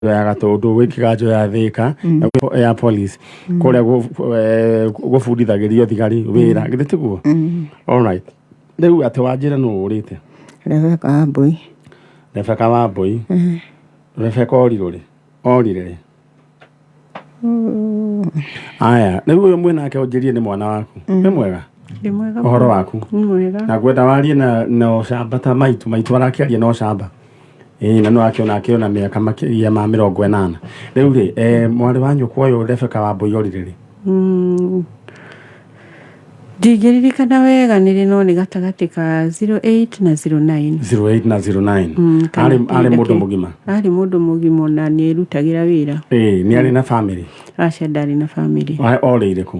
Ya Gatũndũ gwĩ kĩganjo ya Thĩka ya police kũrĩa gũbundithagĩrio thigari wĩra, githĩ tiguo? Alright, rĩu atĩ wanjĩra nũ ũrĩte? Rebecca Wambui. Rebecca Wambui. Rebecca orirwo rĩ, orire rĩ? Aya, rĩu ũyũ mwĩnake ũnjĩrie nĩ mwana waku. Wĩ mwega? Ndĩ mwega. Ũhoro waku? Nĩ mwega. Na ngwenda warie na ũcamba ta maitu maitu arakĩaria na ũcamba. Ĩĩ, na no akĩona akĩona mĩaka makĩria ma 80. Rĩu rĩ, mwarĩ wa nyũkwa ũyũ Rebecca Wambui orire rĩ? Ndingĩririkana wega nĩ rĩ, no nĩ gatagatĩ ka 08 na 09. 08 na 09. Kana Arĩ kĩhinda mũndũ mũgima? Arĩ mũndũ mũgima, ona nĩ erutagĩra wĩra. Ĩĩ, nĩ arĩ na family? Aca, ndarĩ na family. Orĩire kũ?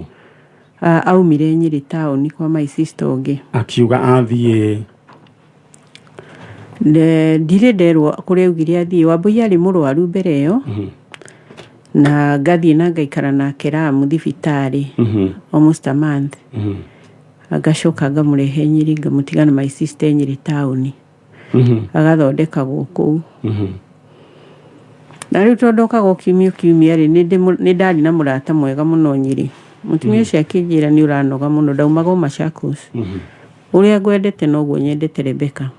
Aumire Nyĩrĩ taũni kwa my sister ũngĩ. Akiuga athiĩ? Ndirĩ nderwo kũrĩa augire athiĩ. Wambui arĩ mũrwaru mbere ĩyo na ngathiĩ na ngaikara nake Ramu thibitarĩ almost a month. Ngacoka ngamũrehe Nyĩrĩ, ngamũtiga na my sister Nyĩrĩ taũni, agathondekagwo kũu. Na rĩu tondũ okaga o kiumia o kiumia rĩ, nĩ ndarĩ na mũrata mwega mũno Nyĩrĩ. Mũtumia ũcio akĩnjĩra, "Nĩ ũranoga mũno." Ndaumaga o Machakos. "Ũrĩa ngwendete noguo nyendete Rebecca,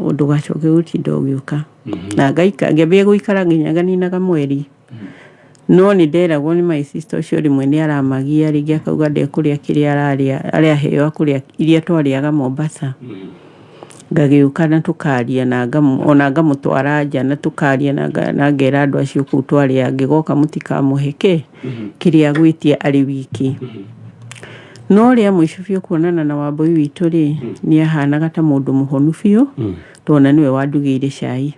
ndũgacoke gũtinda ũgĩũka." Na ngĩambia gũikara nginya nganinaga mweri. No nĩ nderagwo nĩ my sister ũcio rĩmwe nĩ aramagia, rĩngĩ akauga ndekũrĩa kĩrĩa ararĩa, arĩa aheo akũrĩa iria twarĩaga Mombasa. Ngagĩũka na tũkaria na ona ngamũtwara nja na tũkaria na ngera andũ acio kũu twarĩa, angĩgoka mũtikamũhe kĩ kĩrĩa agwĩtia arĩ wiki. No rĩa mũico biũ kuonana na Wambui witũ rĩ, nĩ ahanaga ta mũndũ mũhonu biũ, tondũ nĩwe wandugĩire cai.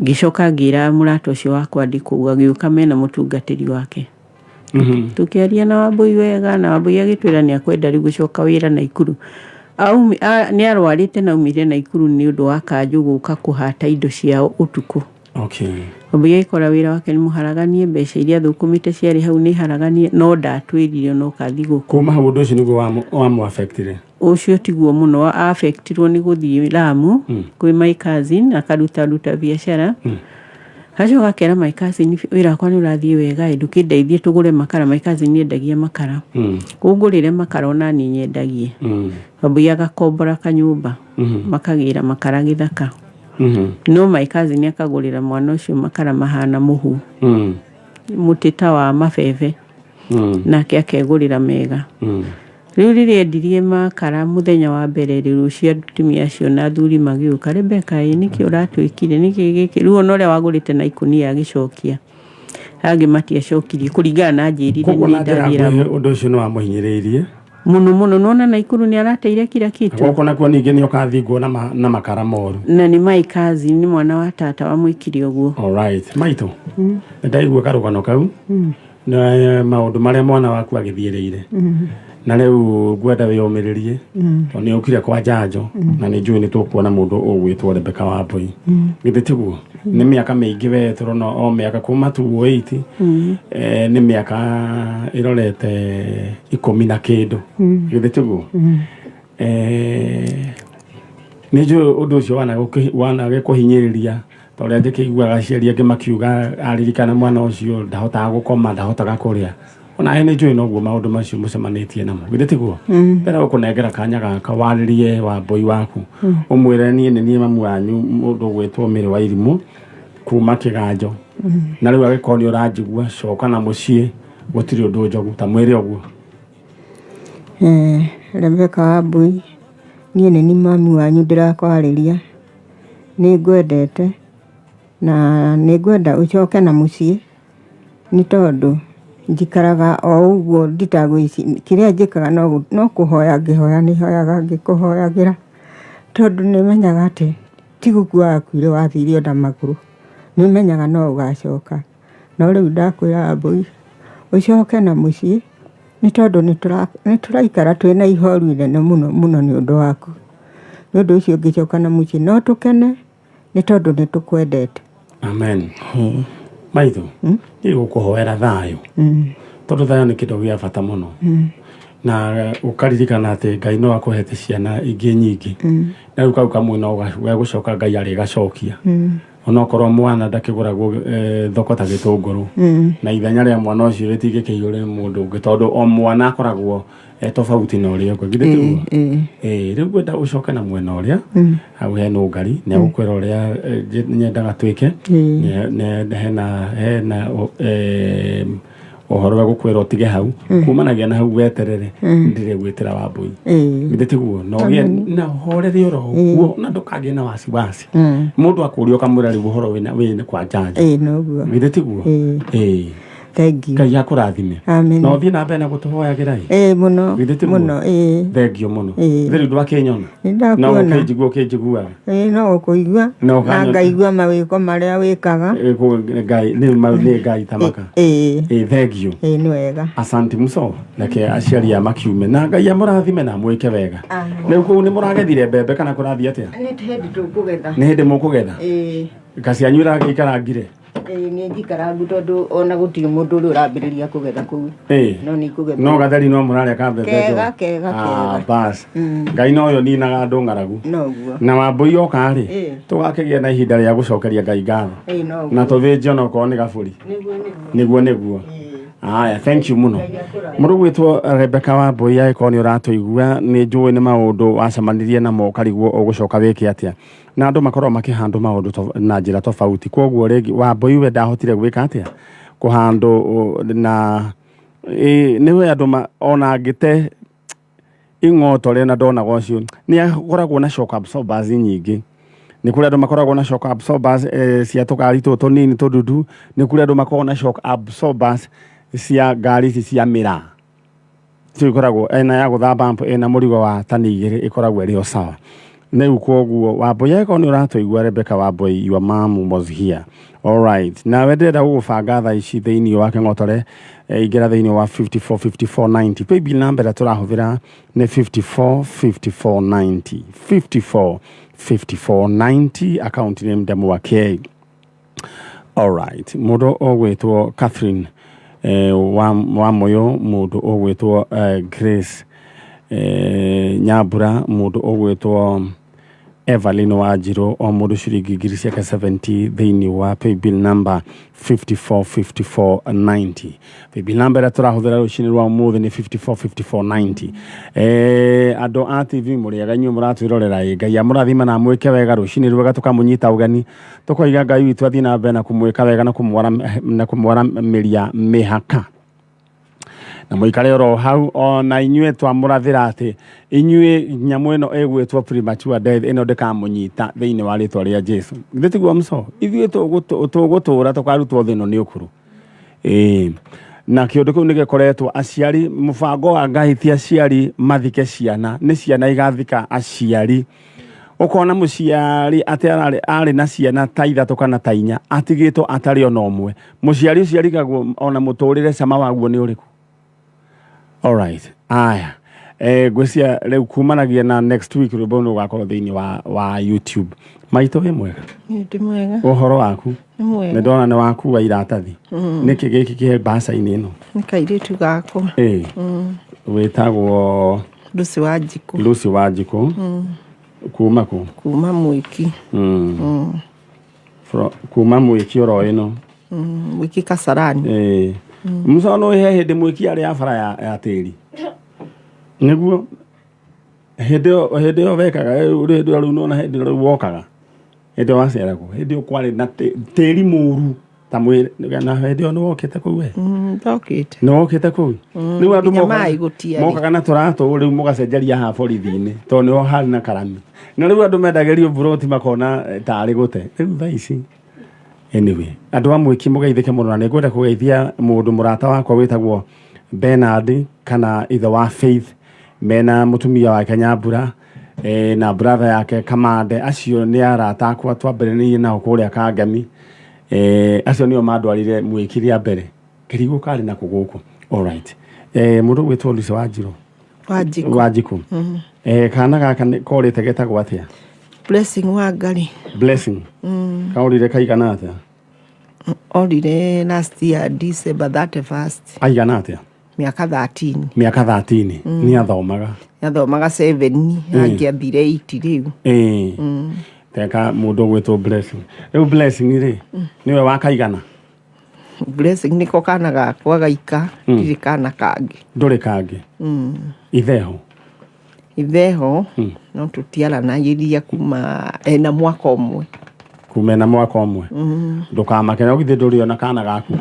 Ngĩcoka ngĩra mũrata ũcio wakwa ndĩ kũu, agĩũka mena mũtungatĩri wake. Tũkĩaria na Wambui wega, na Wambui agĩtwĩra nĩ akwenda rĩu gũcoka wĩra Naikuru. Nĩ arwarĩte na aumire Naikuru nĩ ũndũ wa kanjũ gũka kũhata indo ciao ũtukũ. Wambui agĩkora wĩra wake nĩ mũharaganie, mbeca iria athũkũmĩte ciarĩ hau nĩ haraganie, no ndatwĩrire no kathi gũkũ. Kuma hau ũndũ ũcio nĩguo wamũ affectire? Ũcio tiguo mũno affectirwo, nĩ gũthiĩ Lamu kwĩ my cousin akaruta ruta biacara. Gacoka akera my cousin, "Wĩra wakwa nĩ ũrathiĩ wega ĩ, ndũkĩndeithie tũgũre makara." My cousin endagia makara. "Ũngũrĩre makara ona niĩ nyendagie." Wambui agakombora kanyũmba, makagĩra makara gĩthaka. No my cousin akagũrĩra mwana ũcio makara mahana mũhu, mũtĩ ta wa mabebe, nake akegũrĩra mega. Rĩu rĩrĩa endirie makara mũthenya wa mbere rĩ, rũciũ atumia acio na athuri magĩũka, "Rebecca ĩ, nĩkĩ ũratwĩkire? Nĩkĩ gĩkĩ?" Rĩu ona ũrĩa wagũrĩte na ikũnia agĩcokia, angĩ matiacokirie kũringana na njĩrire. Koguo nĩ na njĩra ndathiĩ Lamu. nguhĩ, ũndũ ũcio nĩ wamũhinyĩrĩirie mũno mũno. Nona Naikuru nĩ arateire kila kitu. Gũkũ nakuo ningĩ nĩ ũkathingwo na makara moru. Na nĩ my cousin, nĩ mwana wa tata wamwĩkire ũguo. Alright, maitũ, nĩ ndaigua karũgano kau na maũndũ marĩa mwana waku agĩthiĩrĩire, na rĩu ngwenda wĩyũmĩrĩrie tondũ nĩ ũkire kwa njanjo na nĩ njũĩ nĩ tũkuona mũndũ ũgwĩtwo Rebecca Wambui, githĩ tiguo? Nĩ mĩaka mĩingĩ we tũrona o mĩaka kuma 2008, nĩ mĩaka ĩrorete 10 na kĩndũ, githĩ tiguo? Nĩ njũĩ ũndũ ũcio wanagĩkũhinyĩrĩria ta ũrĩa njĩkĩiguaga aciari angĩ makiuga aririkana mwana ũcio ndahotaga gũkoma, ndahotaga kũrĩa. Onawe nĩ njũĩ noguo maũndũ macio mũcemanĩtie namo, githĩ tiguo? Ndĩrenda gũkũnengera kanya gaka warĩrie Wambui waku, ũmwĩre niĩ nĩ niĩ mamu wanyu, mũndũ ũgwĩtwo Mĩrĩ wa Irimũ kuma Kĩganjo, na rĩu angĩkorwo nĩ ũranjigua, coka na mũciĩ, gũtirĩ ũndũ njogu ta mwĩre ũguo. Rebecca Wambui, niĩ nĩ niĩ mami wanyu ndĩrakwarĩria. Nĩ ngwendete na nĩ ngwenda ũcoke na mũciĩ, nĩ tondũ njikaraga o ũguo kĩrĩa njĩkaga no kũhoya ngĩhoya, nĩ hoyaga ngĩkũhoyagĩra, tondũ nĩ menyaga atĩ ti gũkua wakuire, wathire o na magũrũ. Nĩ menyaga no ũgacoka. No rĩu ndakwĩra Wambui ũcoke na mũciĩ, nĩ tondũ nĩ tũraikara twĩna ihoru inene mũno mũno nĩ ũndũ waku. Nĩ ũndũ ũcio ũngĩcoka na mũciĩ no tũkene, nĩ tondũ nĩ tũkwendete. Amen. Maitũ, niĩ gũkũhoera thayũ, tondũ thayũ nĩ kĩndũ gĩa bata mũno, na ũkaririkana atĩ Ngai no akũhete ciana ingĩ nyingĩ, na rĩu kau kamwe no gegũcoka, Ngai arĩgacokia. Onokorwo mwana ndakĩgũragwo thoko ta gĩtũngũrũ, na ithenya rĩa mwana ũcio rĩtingĩkĩiyũrwo nĩ mũndũ ũngĩ, tondũ o mwana akoragwo e tofauti na ũrĩa ũngĩ, githĩ tiguo? Ĩĩ. Ĩĩ, rĩu ngwenda ũcoke na mwena ũrĩa hau hena ũngari nĩ agũkwĩra ũrĩa nyendaga twĩke. Hena ũhoro wa gũkwĩra ũtige hau kumanagia na hau weterere ndire gwĩtĩra Wambũi. Githĩ tiguo? Na ũgĩe na ũhorere oro ũguo na ndũkagĩe na wasiwasi. Mũndũ akũria ũkamwĩra rĩu ũhoro wĩna kwa njanjo. Ĩĩ, noguo. Githĩ tiguo? Ĩĩ. Ĩĩ. Thank you. Ngai akũrathime. Amen. Na ũthiĩ na mbere na gũtũhoyagĩra ĩ. Ĩĩ, mũno. Githĩ tiguo? Mũno, ĩĩ. Thengio mũno. Ĩĩ. Rĩu ndwakĩnyona? Nĩ No ndakuona. ũkĩnjigua ũkĩnjiguaga? Ĩĩ, no gũkũigua. Na Na ngaigua mawĩko marĩa wĩkaga. Ngai nĩ Ngai tamaka. Ĩĩ. Ĩĩ, thengio. Ĩĩ, nĩ wega. Asante muso. Reke aciari a makiume na Ngai amũrathime na amwĩke wega. Amen. Rĩu kũu nĩ mũragethire mbembe kana kũrathiĩ atĩa? Nĩ hĩndĩ tũkũgetha. Nĩ hĩndĩ mũkũgetha? Ĩĩ. Ngacianyu iragĩikarangire? Ĩĩ, nĩ njikarangu tondũ ona gũtirĩ mũndũ ũrĩa ũrambĩrĩria kũgetha kũu. Ĩĩ. No nĩ ikũgethwo. No gatheri no mũrarĩa ka mbembe Kega, njũa? kega, Ah, kega. bas. Ngai noyo ninaga andũ ng'aragu. Noguo. Na Wambũi oka rĩ, Ĩĩ. tũgakĩgĩa na ihinda rĩa gũcokeria Ngai ngatho. Ĩĩ, noguo. Na tũthĩnje onokorwo nĩ gabũri. Nĩguo, nĩguo. Nĩguo, nĩguo. Aya, thank you mũno. Mũndũ gwĩtwo Rebecca Wambũi, angĩkorwo nĩ ũratũigua, nĩ njũĩ nĩ maũndũ wacemanirie namo ũkarigwo ũgũcoka wĩke atĩa. Na andũ makoragwo makĩhandũ maũndũ na njĩra tofauti. Koguo rĩngĩ Wambũi we ndahotire gwĩka atĩa? Kũhandũ na nĩwe andũ ona angĩte ing'oto rĩa na ndonaga ũcio nĩ akoragwo na shock absorbers nyingĩ. Nĩ kũrĩ andũ makoragwo na shock absorbers cia tũgari tũtũ tũnini tũndundu, nĩ kũrĩ andũ makoragwo na shock absorbers cia ngari ici cia mĩraa. Icio ikoragwo ena ya gũtha bump ĩna mũrigo wa tani 2 ĩkoragwo ĩrĩ o sawa. Rĩu koguo Wambũi, angĩkorwo nĩ ũratũigua, Rebecca Wambũi, your mom was here. All right. Nawe ndĩrenda gũgũbanga thaa ici thĩinĩ wa Kĩng'otore, ingĩra thĩinĩ wa 545490. Paybill number ĩrĩa tũrahũthĩra nĩ 545490. 545490, account name Ndemwa K. All right. Mũndũ ũgwĩtwo Catherine wa Moyo, mũndũ ũgwĩtwo Grace Nyambura, mũndũ ũgwĩtwo Evelyn Wanjirũ, o mũndũ ciringi ngiri ciake 70 thĩinĩ wa paybill number 545490. Paybill number ĩrĩa tũrahũthĩra rũcinĩ rwa ũmũthĩ nĩ 545490. Andũ a TV mũrĩega inyuĩ mũratwĩrorera, ĩ Ngai amũrathime na amwĩke wega. Rũcinĩ rwega tũkamũnyita ũgeni, tũkoiga Ngai witũ athiĩ na mbere na kũmwĩka wega na kũmwaramĩria mĩhaka na mũikare oro hau. Ona inyuĩ twamũrathĩra atĩ inyuĩ nyamũ ĩno ĩgwĩtwo premature death ĩno ndĩkamũnyita thĩinĩ wa rĩtwa rĩa Jesu. Githĩ tiguo mco? Ithuĩ tũgũtũra tũkarutwo thĩ ĩno nĩ ũkũrũ. Ĩĩ, na kĩũndũ kĩu nĩgĩkoretwo aciari, mũbango wa Ngai ti aciari mathike ciana, nĩ ciana igathika aciari. Ũkona mũciari atĩ arĩ na ciana ta 3 kana ta 4, atigĩtwo atarĩ ona ũmwe. Mũciari ũcio arigagwo ona mũtũrĩre cama waguo nĩ ũrĩkũ. Alright. Aya. Ngwĩciria rĩu kumanagia na next week rwĩmbo nĩ rũgakorwo thĩinĩ wa YouTube. Maitũ, wĩ mwega? Ndĩ mwega. Ũhoro waku? Nĩ mwega. Nĩ ndona nĩ wakua iratathi. Nĩkĩ gĩkĩ kĩ mbaca-inĩ ĩno? Nĩ kairĩtu gakwa. Ĩĩ. Wĩtagwo? Lucy Wanjikũ. Lucy Wanjikũ. Kuma kũ? Kuma Mwĩki. Kuma Mwĩki oro ĩno. Mwĩki Kasarani. Ĩĩ. Musa no he hĩndĩ Mwĩki arĩ ya bara ya tĩri. Nĩguo hĩndĩ ĩyo wekaga hĩndĩ ĩyo rĩu nona hĩndĩ ĩyo rĩu wokaga. Hĩndĩ ĩyo waciaragwo, hĩndĩ ĩyo kwarĩ na tĩri mũru ta mwĩrĩ, na hĩndĩ ĩyo nĩ wokĩte kũu we? Ndokĩte. Nĩ wokĩte kũu? Rĩu andũ Nginya maĩ gũtiarĩ. mokaga na tũratũ, rĩu mũgacenjeria haha borithi-inĩ tondũ nĩho harĩ na karami. Na rĩu andũ mendagĩrio mburoti makona tarĩ gũte. Rĩu thaa ici. Anyway, andũ a Mwĩki mũgeithĩke mũno, na nĩngwenda kũgeithia mũndũ mũrata wakwa wĩtagwo Bernard kana ithe wa Faith mena mũtumia wake Nyambura, na brother yake Kamande. Acio nĩ arata akwa twambĩrĩrĩirie nao kũrĩa Kangemi. Acio nĩo mandwarire Mwĩki rĩa mbere. Kĩrigũ karĩ nako gũkũ. Alright. Mũndũ ũgwĩtwo Lucy Wanjirũ. Wanjikũ. Wanjikũ. Kana gaka korĩte getagwo atĩa? Blessing Wangari. Blessing. Kaũrire kaigana atĩa? Orire last year December 31st. Aigana atĩa? Mĩaka 13. Mĩaka 13. Nĩ athomaga? Athomaga 7, angĩathire 8 rĩu. Teka mũndũ ũgwĩtwo Blessing. Rĩu Blessing rĩ, nĩwe wakaigana? Blessing nĩko kana gakwa gaika, ndirĩ kana kangĩ. Ndũrĩ kangĩ? Itheho? Itheho, no tũtiaranagĩria kuma ena mwaka ũmwe. Kuma ena mwaka ũmwe. Ndũkamake, no githĩ ndũrĩ ona kana gaku?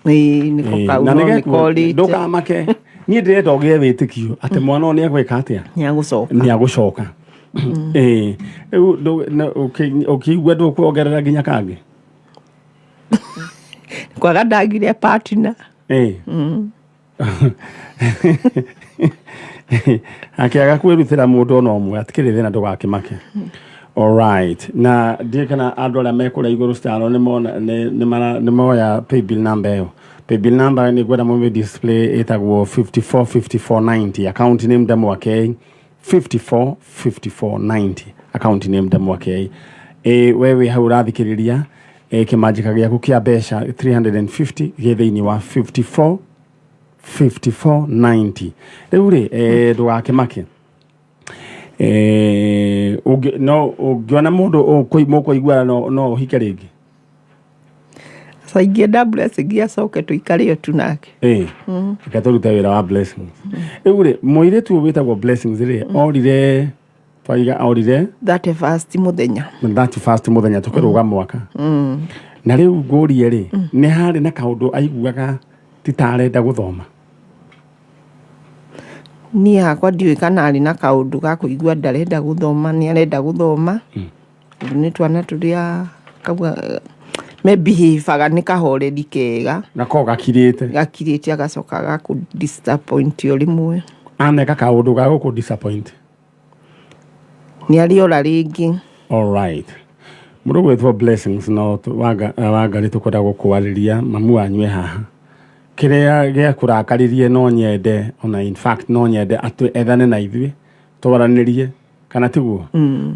Ĩĩ, nĩko Ĩĩ, kau na no nĩgekuo, nĩkorĩte. Ndũkamake. Niĩ ndĩrenda ũgĩe wĩtĩkio atĩ mwana ũyũ nĩegwĩka atĩa? Nĩagũcoka. Nĩagũcoka. Ĩĩ. Rĩu ũkĩigua ndũkuongerera nginya kangĩ? Kwaga ndagire partner. Ĩĩ. Akĩaga kwĩrutĩra mũndũ ona ũmwe, atikĩrĩ thĩna, ndũgakĩmake. Alright, na ndiĩ kana andũ arĩa me kũrĩa igũrũ staro nĩ moya paybill number ĩyo. Paybill number nĩ ngwenda mũmĩ display, ĩtagwo 545490, account name Ndemwa K, 545490, account name Ndemwa K. Ĩ we wĩ hau ũrathikĩrĩria, kĩmanjĩka gĩaku kĩa mbeca 350 gĩ thĩinĩ wa 54 5490. Rĩu rĩ, ndũgakĩmake. No ũngĩona mũndũ mũkũiguana, no ũhike rĩngĩ? Sasa ingĩenda Blessing acoke, tũikare o tu nake. Ĩĩ, reke tũrute wĩra wa Blessings. Rĩu rĩ, mũirĩtu ũyũ wĩtagwo Blessings rĩ, orire, twaiga orire 31st mũthenya. 31st mũthenya tũkĩrũga mwaka. Na rĩu ngũrie rĩ, nĩ harĩ na kaũndũ aiguaga ti ta arenda gũthoma? Niĩ hakwa ndiũĩ kana arĩ na kaũndũ ga kũigua ndarenda gũthoma. Nĩ arenda gũthoma, tondũ nĩ twana tũrĩa kauga mebihabaga, nĩ kahoreri kega. Gako gakirĩte. Gakirĩte, agacoka gakũ disappoint o rĩmwe. Aneka kaũndũ ga gũkũ disappoint? Nĩ arĩora rĩngĩ. Alright, mũndũ gwĩtwo Blessings, no Wangari, tũkwenda gũkwarĩria mamu wanyu e haha. Kĩrĩa gĩakũrakaririe, no nyende ona, in fact, no nyende atũ ethane na ithuĩ twaranĩrie, kana tiguo?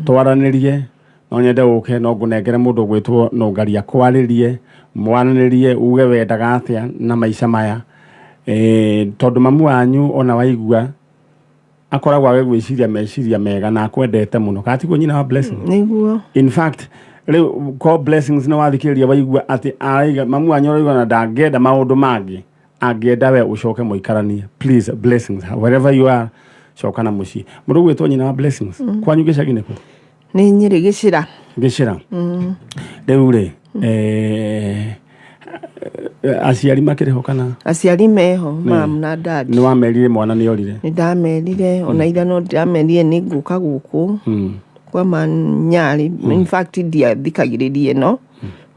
Twaranĩrie. No nyende ũke, no ngũnengere mũndũ ũgwĩtwo Nũngari akwarĩrie, mwaranĩrie, uge wendaga atĩa na maica maya, tondũ mamu wanyu ona waigua akoragwo agĩgwĩciria meciria mega na akwendete mũno, kana tiguo, nyina wa Blessing? Nĩguo. In fact, rĩu ko Blessings nĩ wathikĩrĩria, waigua atĩ araiga mamu wanyu arauga na ndangĩenda maũndũ mangĩ, angĩenda we ũcoke mũikaranie. Please, Blessings, wherever you are, coka na mũciĩ. Mũndũ gwĩtwo nyina wa Blessings, kwanyu gĩcagi nĩkũ? Nĩ Nyĩrĩ, Gĩcĩra. Gĩcĩra. Rĩu rĩ, aciari makĩrĩ ho kana? Aciari meho, mam na dad. Nĩ wamerire mwana nĩ orire? Nĩ ndamerire, ona ira no ndĩramerire nĩ ngũka gũkũ kwa manyarĩ. In fact, ndiathikagĩrĩria ĩno,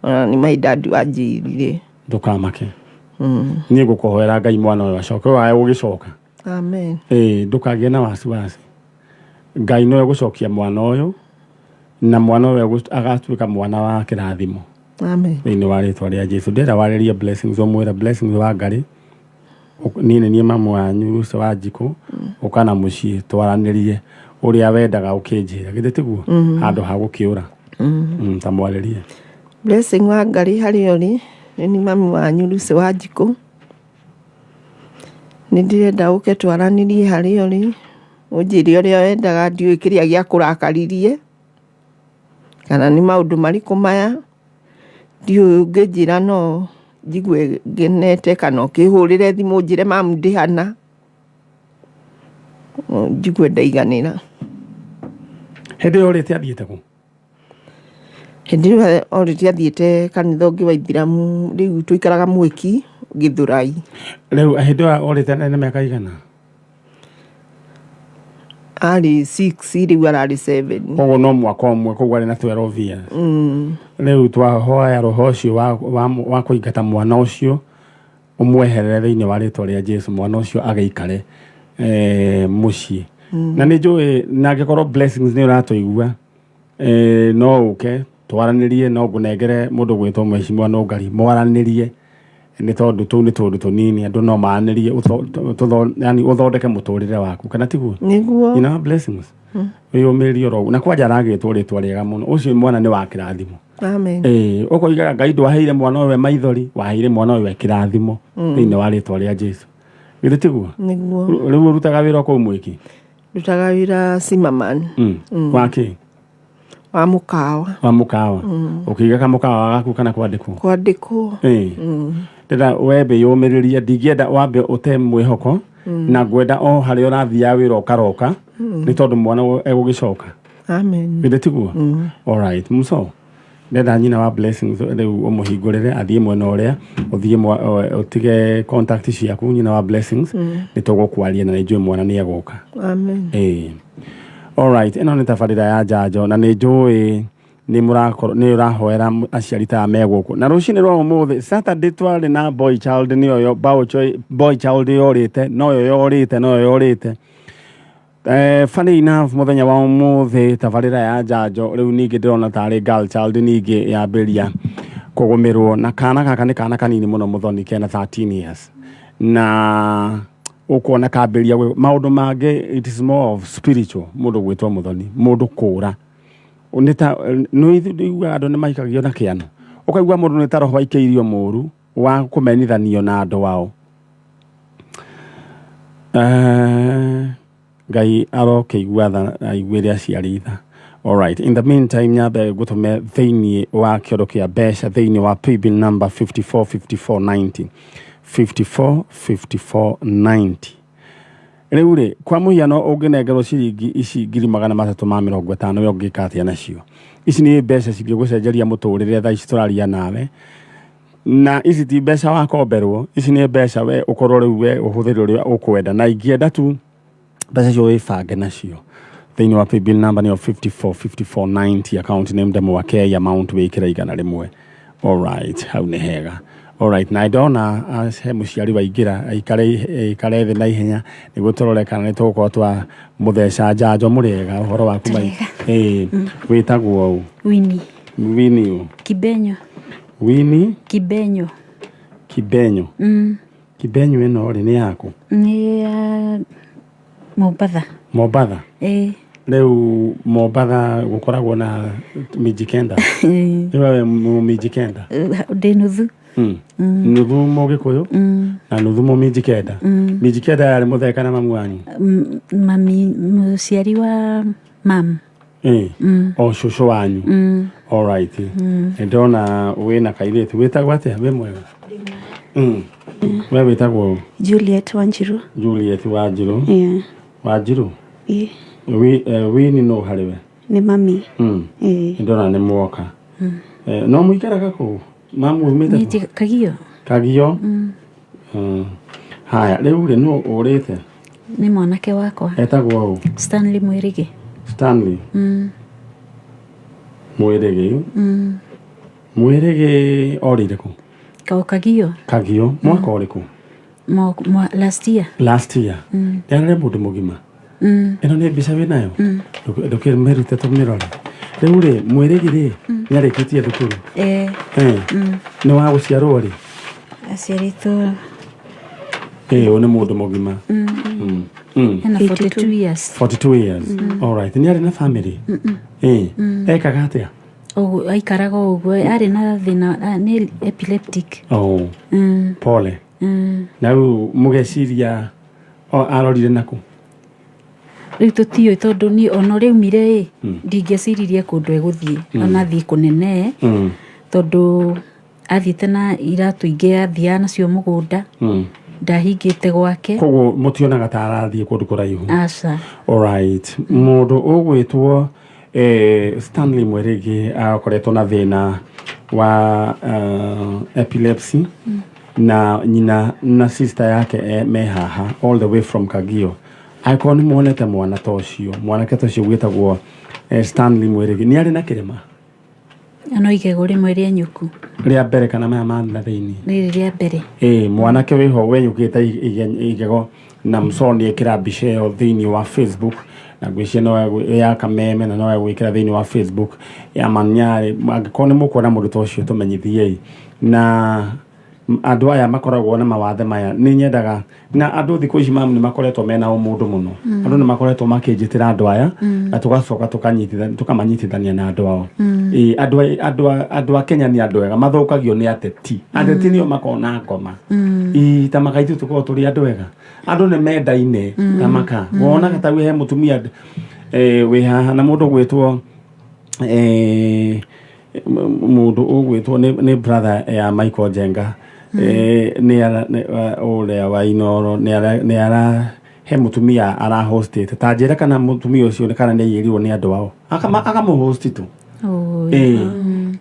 ona nĩ my dad wanjĩrire. Ndũkamake, niĩ ngũkũhoera Ngai mwana ũyũ acoke, wae gũgĩcoka. Amen. Ĩĩ, ndũkagĩe na wasiwasi, Ngai nowe gũcokia mwana ũyũ, na mwana ũyũ agatuĩka mwana wa kĩrathimo. Amen. Thĩinĩ wa rĩtwa rĩa Jesu, ndĩrenda warĩrie Blessings, ũmwĩre, Blessings wa Ngarĩ, niĩ nĩ niĩ mamu wanyu Lucy wa Njikũ, ũka na mũciĩ twaranĩrie ũrĩa wendaga ũkĩnjĩra, githĩ tiguo, handũ ha gũkĩũra. Ta mwarĩrie. Blessing wa Ngarĩ, harĩa ũrĩ, nĩ ni mami wanyu Lucy wa Njikũ. Nĩ ndĩrenda ũke twaranĩrie harĩa ũrĩ, ũnjĩre ũrĩa wendaga. Ndiũĩ kĩrĩa gĩakũrakaririe kana nĩ maũndũ marĩkũ maya, ndiũĩ. Ũngĩnjĩra no njigue ngenete, kana ũkĩhũrĩre thimũ ũnjĩre, "Mamu, ndĩ hana," njigue ndaiganĩra. Hĩndĩ ĩyo ũrĩte athiĩte kũ? Hĩndĩ ĩyo orĩte athiĩte kanitha ũngĩ wa Ithiramu. Rĩu tũikaraga Mwĩki, Gĩthũrai. Rĩu hĩndĩ ĩyo orĩte na mĩaka igana? Arĩ 6, rĩu ararĩ 7. Koguo no mwaka ũmwe, koguo arĩ na 12 years. Rĩu twahoya roho ũcio wa kũingata mwana ũcio ũmweherere thĩinĩ wa rĩtwa rĩa Jesu, mwana ũcio agĩikare mũciĩ. Na nĩ njũĩ na angĩkorwo Blessings nĩ ũratũigua, no ũke twaranĩrie, no ngũnengere mũndũ gwĩtwo Mheshimiwa Nũngari mwaranĩrie, nĩ tondũ tũu nĩ tũndũ tũnini andũ no maranĩrie, yani ũthondeke mũtũrĩre waku, kana tiguo? Nĩguo. Nyina wa Blessings, wĩyũmĩrĩrie oro ũguo. Na kwanja aragĩtwo rĩtwa rĩega mũno, ũcio mwana nĩ wa kĩrathimo. Amen. Ĩĩ, ũkoigaga Ngai ndwaheire mwana ũyũ we maithori, waheire mwana ũyũ we kĩrathimo thĩinĩ wa rĩtwa rĩa Jesu, githĩ tiguo? Nĩguo. Rĩu ũrutaga wĩra kũu Mwĩki? Ndutaga wĩra Zimmerman. Wakĩ? Wa mũkawa. Wa mũkawa. Ũkĩiga kamũkawa gaku kana kwandĩkwo? Kwandĩkwo. Ĩĩ. Ndĩrenda wembe yũmĩrĩrie, ndingĩenda wambe ũte mwĩhoko, na ngwenda o harĩa ũrathiaga wĩra ũkaroka, nĩ tondũ mwana egũgĩcoka. Amen. Githĩ tiguo? Alright, muso ndenda nyina wa Blessings rĩu ũmũhingũrĩre athiĩ mwena ũrĩa ũthiĩ ũtige contact ciaku, nyina wa Blessings. Nĩ tũgũkwaria na nĩ njũĩ mwana nĩ egũka. Amen. Ĩĩ. Alright, ĩno nĩ tabarĩra ya njanjo na nĩ njũĩ nĩ mũrakorwo nĩ ũrahoera aciari ta me gũkũ. Na rũcinĩ rwa ũmũthĩ Saturday twarĩ na boy child, nĩyo boy child yorĩte, noyo yorĩte, noyo yorĩte. Funny enough, mũthenya wa ũmũthĩ tabarĩra ya njanjo rĩu ningĩ ndĩrona tarĩ girl child ningĩ yambĩrĩria kũgũmĩrwo, na kana gaka nĩ kana kanini mũno, mũthoni, kena 13 years, na ũkuona kambĩrĩria maũndũ mangĩ. It is more of spiritual. Mũndũ gwĩtwo mũthoni, mũndũ kũra nĩ ta nĩ iguaga andũ nĩ maikagio na kĩano, ũkaigua mũndũ nĩ ta roho aikĩirio mũru wa kũmenithanio na andũ ao. Ngai arokĩigua tha, aiguĩre aciari tha. Alright, in the meantime nyambe ngũtũme thĩinĩ wa kĩondo kĩa mbeca thĩinĩ wa paybill number 545490, 545490. Rĩu rĩ, kwa mũhiano, ũngĩnengerwo ciringi ici 350,000, we ũngĩka atĩa nacio? Ici nĩ mbeca cingĩgũcenjeria mũtũrĩre thaa ici tũraria nawe, na ici ti mbeca wakomberwo, ici nĩ mbeca we ũkorwo rĩu we ũhũthĩre ũrĩa ũkwenda, na ingĩenda tu mbeca icio wĩbange nacio. Thĩinĩ wa paybill number nĩyo 545490, account name Ndemwakei, amount wĩkĩre 100. Alright, hau nĩ hega. Alright, na ndona he mũciari waingĩra, aikare aikare thĩ na ihenya nĩguo tũrore kana nĩ tũgũkorwo twa mũtheca njanjo. Mũrĩega? Ũhoro waku mai? Ĩĩ, wĩtagwo ũ? Winnie. Winnie ũ? Kibenyo. Winnie? Kibenyo. Kibenyo. Kibenyo ĩno rĩ, nĩ yaku? Nĩ ya Mombatha. Mombatha? Ĩĩ. Rĩu Mombatha gũkoragwo na Mijikenda, rĩu we Mũmijikenda? Ndĩ nuthu. Nuthu Mũgĩkũyũ na nuthu Mũmijikenda. Mijikenda yarĩ mũthee kana mamu wanyu? Mami, mũciari wa mam. Ĩĩ, o cũcũ wanyu. Alright, nĩ ndona wĩna kairĩtu wĩtagwo atĩa? Wĩ mwega? We wĩtagwo ũ? Juliet Wanjiru. Juliet Wanjiru. Yeah. Wanjiru. Yeah. Wini nũ harĩ we? Nĩ mami. Nĩ ndona nĩ mwoka. No mũikaraga kũu mamu umĩte Nĩ kũ? Kagio. Kagio. Haya, rĩu rĩ, nũ ũrĩte? Nĩ mwanake wakwa. Etagwo ũ? Stanley Mwĩrĩgĩ. Stanley Mwĩrĩgĩ. Mwĩrĩgĩ orĩire kũ? Kao Kagio. Kagio mwaka ũrĩkũ? Last year. Last year. Yarĩ mũndũ mũgima. Ĩno nĩ mbica wĩ nayo, ndũkĩmĩrute tũmĩrore. Rĩu rĩ, Mwĩrĩgĩ rĩ, nĩ arĩkĩtie thukuru? Eh. Nĩ wa gũciarwo rĩ? Aciarĩtwo. Ĩĩ, ũyũ nĩ mũndũ mũgima. Ena 42 years. 42 years. Alright, nĩ arĩ na family? Ĩĩ. Ekaga atĩa? Ũguo aikaraga o ũguo, arĩ na thĩna, nĩ epileptic. Oh. Pole. Na rĩu mũgeciria arorire nakũ? Rĩu tũtiũĩ, tondũ niĩ ona ũrĩa aumire ĩ, ndingĩeciririe kũndũ egũthiĩ, ona athiĩ kũnene, tondũ athiĩte na iratũ ingĩ athiaga nacio mũgũnda, ndahingĩte gwake. Koguo mũtionaga ta arathiĩ kũndũ kũraihu? Aca. Alright, mũndũ ũgwĩtwo Stanley Mwerigi akoretwo na thĩna wa epilepsy, na nyina na sister yake me haha all the way from Kagio. Angĩkorwo nĩ muonete mwana ta ũcio, mwanake ta ũcio gwĩtagwo Stanley Mwerigi, nĩ arĩ na kĩrema? No igego rĩmwe rĩa nyuku. Rĩa mbere kana maya ma na thĩinĩ? Rĩrĩ rĩa mbere. Ĩĩ, mwanake wĩho wenyũkĩte igego, na msoni ĩkĩra mbica ĩyo thĩinĩ wa Facebook, na ngwĩciria no ya kameme, na no egwĩkĩra thĩinĩ wa Facebook ya Manyarĩ. Angĩkorwo nĩ mũkuona mũndũ ta ũcio, tũmenyithiei. Na andũ aya makoragwo na mawathe maya, nĩ nyendaga na andũ thikũ ici mamu nĩ makoretwo mena ũmũndũ mũno. Andũ nĩ makoretwo makĩnjĩtĩra andũ aya, na tũgacoka tũkamanyitithania na andũ ao. Ĩĩ, andũ a Kenya nĩ andũ ega, mathũkagio nĩ ateti. Ateti nĩo makoragwo na ngoma. Ĩĩ, ta maka ithuĩ tũkoragwo tũrĩ andũ ega, andũ nĩ mendaine. Ta maka wonaga ta he mũtumia wĩ haha na mũndũ gwĩtwo Mũndũ ũgwĩtwo nĩ brother ya Michael Njenga, nĩ ũrĩa wa Inoro, nĩ ara he mũtumia arahostĩte. Ta njĩra kana mũtumia ũcio kana nĩ aiyĩrirwo nĩ andũ ao, akamũhosti tu. Oi. Ĩĩ.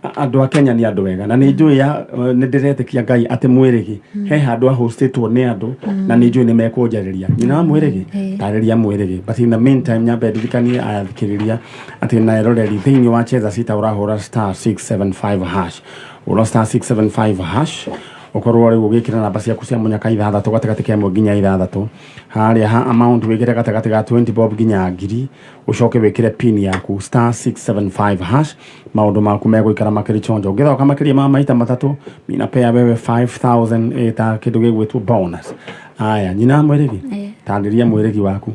Andũ a Kenya nĩ andũ ega na nĩ njũĩ ya nĩ ndĩretĩkia Ngai atĩ mwĩrĩgi he handũ ahostĩtwo nĩ andũ, na nĩ njũĩ nĩ mekũnjarĩria. Nyina wa mwĩrĩgi, tarĩria mwĩrĩgi. But in the meantime, nyambe ndirikanie athikĩrĩria atĩ na eroreri, thĩinĩ wa Cheza Sita ũrahũra *675#, ũra *675#, ũkorwo rĩu ũgĩkĩra namba ciaku cia mũnyaka ithathatũ, gatagatĩ ka 1 nginya 6. Harĩa ha amount wĩkĩre gatagatĩ ga 20 bob nginya 1000, ũcoke wĩkĩre pin yaku *675#. Maũndũ maku megũikara makĩrĩ chonjo. Ũngĩthoka makĩria ma maita 3, minapea wewe 5000 ĩta kĩndũ gĩgwĩtwo bonus. Aya, nyina wa mwĩrĩgi, tarĩria mwĩrĩgi waku.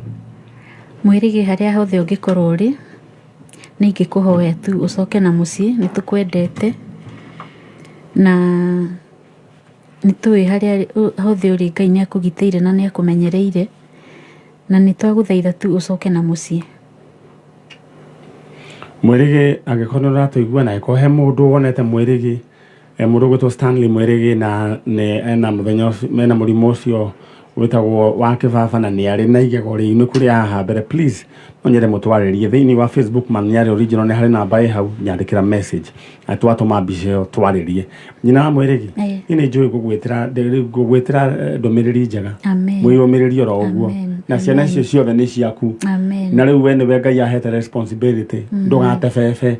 Mwĩrĩgĩ, harĩa hothe ũngĩkorwo ũrĩ, nĩ ingĩkũhoya tu ũcoke na mũciĩ. Nĩ tũkwendete na nĩ tũĩ harĩa hothe ũrĩ Ngai nĩ akũgitĩire na nĩ akũmenyereire, na nĩ twagũthaitha tu ũcoke na mũciĩ. Mwĩrĩgĩ, angĩkorwo nĩ ũratũigua na angĩkorwo he mũndũ wonete mwĩrĩgĩ, mũndũ ũgwĩtwo Stanley Mwĩrĩgĩ, na nĩ ena mũthenya ũcio ena mũrimũ ũcio wĩtagwo wa kĩbaba na nĩ arĩ na igego rĩinũku rĩa haha mbere, please no nyende mũtwarĩrie thĩinĩ wa Facebook Manyarĩ Original. Nĩ harĩ namba ĩ hau, nyandĩkĩra message na twatũma mbica ĩyo twarĩrie. Nyina wa mwĩrĩgi, niĩ nĩ njũĩ ngũgwĩtĩra ndũmĩrĩri njega. Amen. Mwĩyũmĩrĩrie oro ũguo. Amen. Na ciana icio ciothe nĩ ciaku. Amen. Na rĩu we nĩwe Ngai ahete responsibility, ndũgatebebe,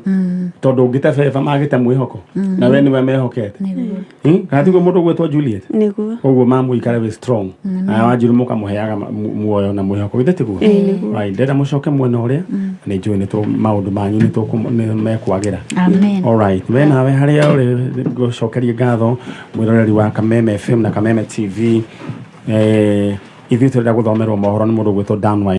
tondũ ũngĩtebeba magĩte mwĩhoko, na we nĩwe mehokete. Nĩguo. Kana tiguo, mũndũ ũgwĩtwo Juliet? Nĩguo. Koguo mamũikare wĩ strong na Wanjiru mũkamũheaga muoyo na mwĩhoko, githĩ tiguo? Right, ndĩrenda mũcoke mwena ũrĩa na nĩ njũĩ maũndũ manyu nĩ mekwagĩra. Amen. Alright, we nawe harĩa ũrĩ, ngũcokerie ngatho, mwĩroreri wa Kameme FM na Kameme TV. Ithuĩ tũrenda gũthomerwo mohoro nĩ mũndũ ũgwĩtwo Dan.